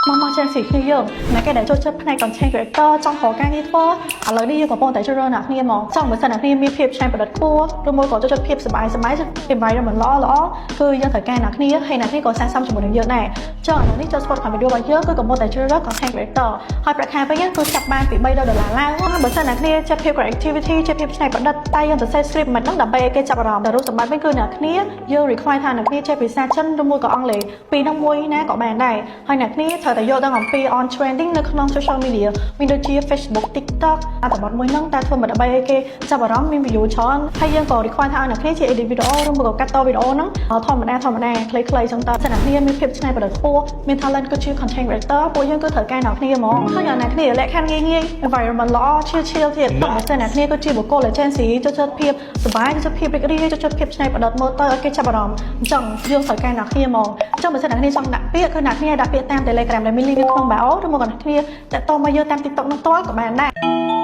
មកមក Gen Z គ្នាយើងណាគេដែលចូលចិត្តផ្នែក content creator ចង់រកការងារធ្វើឥឡូវនេះយើងកំពុងតែជ្រើសរើសអ្នកគ្នាមកចង់បើសិនអ្នកគ្នាមានភាពច្នៃប្រឌិតខ្ពស់ឬមួយក៏ចូលចិត្តភាពសប្បាយសប្បាយ environment ល្អល្អគឺយើងត្រូវការអ្នកគ្នាហើយអ្នកគ្នាក៏ស័ក្តិសមជាមួយនឹងយើងដែរចង់ឥឡូវនេះចូល spot ខាងវីដេអូរបស់យើងគឺកំពុងតែជ្រើសរើស content creator ហើយប្រាក់ខែវិញគឺចាប់បានពី3ដុល្លារឡើងបើសិនអ្នកគ្នាចេះភាព creativity ចេះភាពច្នៃប្រឌិតតែយើងទៅសេ script មិនហ្នឹងដើម្បីឲ្យគេចាប់អារម្មណ៍តែរូបសម្បត្តិវិញគឺអ្នកគ្នាយើង require ថាអ្នកគ្នាចេះភាសាចិនឬមួយក៏អង់គ្លេសពីរហ្នឹងមួយណាក៏បានដែរហើយអ្នកគ្នាត្រូវតែយល់ដឹងអំពី on trending នៅក្នុង social media មានដូចជា Facebook, TikTok អត្ថបទមួយហ្នឹងតើធ្វើមកដើម្បីឲ្យគេចាប់អារម្មណ៍មាន view ច្រើនហើយយើងក៏ require ថាឲ្យអ្នកគ្នាជា edit video ឬមួយក៏កាត់តវីដេអូហ្នឹងធម្មតាធម្មតាខ្លីៗចឹងតើអ្នកគ្នាមានភាពច្នៃប្រឌិតខ្ពស់មាន talent គឺជា content creator ពួកយើងគឺត្រូវការអ្នកគ្នាហ្មងហើយអ្នកគ្នាលក្ខខណ្ឌងាយងាយ environment ល្អ chill chill ទៀតបើសិនអ្នកគ្នាគឺជាបុគ្គលដែល Gen Z ចូលចិត្តភាពសប្បាយចូលចិត្តភាពរីករាយចូលចិត្តភាពច្នៃប្រឌិតមើលទៅឲ្យគេចាប់អារម្មណ៍អញ្ចឹងយើងត្រូវការអ្នកគ្នាហ្មងអញ្ចឹងបើសិនអ្នកគ្នាចង់ដាក់ពាក្យគឺអ្នកគ្នាដាក់ពាក្យតាម Telegram ដែលមាន link នៅក្នុង bio ឬមកអ្នកគ្នាតាក់ទងមកយើងតាម TikTok នឹងផ្ទាល់ក៏បានដែរ។